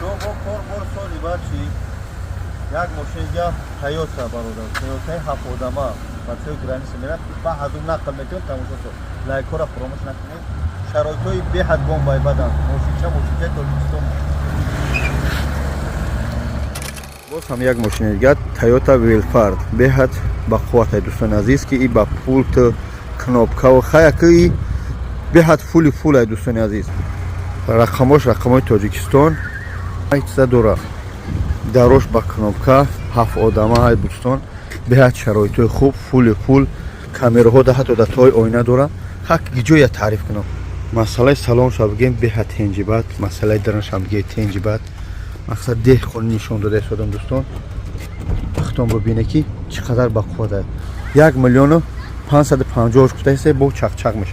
Бачаҳо, бо кор бор соли баъд чи як мошини дига, Тойота, бародар, Тойотаи ҳафт одама, бачаҳои граница мерад, ба ҳазум нақл мекунем, тамошо кун. Лайкҳоро фаромӯш накунед. Шароитҳои беҳад бомбай бадан, мошинча, мошинчаи Тоҷикистон. Боз ҳам як мошини дигар, Тойота Велфард, беҳад ба қувватай, дӯстони азиз, ки и ба пулт, кнопкаву хаяки и беҳад фули фулай, дӯстони азиз. Рақамош рақамои Тоҷикистон чиза дора, дарош ба кнопка, ҳафт одама ҳай, дӯстон, беҳад шароитҳои хуб, фули фул, камераҳо да ҳатто да тои оина дора. Ҳак ҷоя таъриф кунам, масъалаи салонша бигем, беҳад тенҷибат, масъалаи дараншам биге, тенҷибат. Мақсад деҳқон нишон дода истодам, дӯстон, хутон бибине, ки чӣ қадар ба қувват. 1 550 000 гуфтаисе, бо чақчақ мешавад.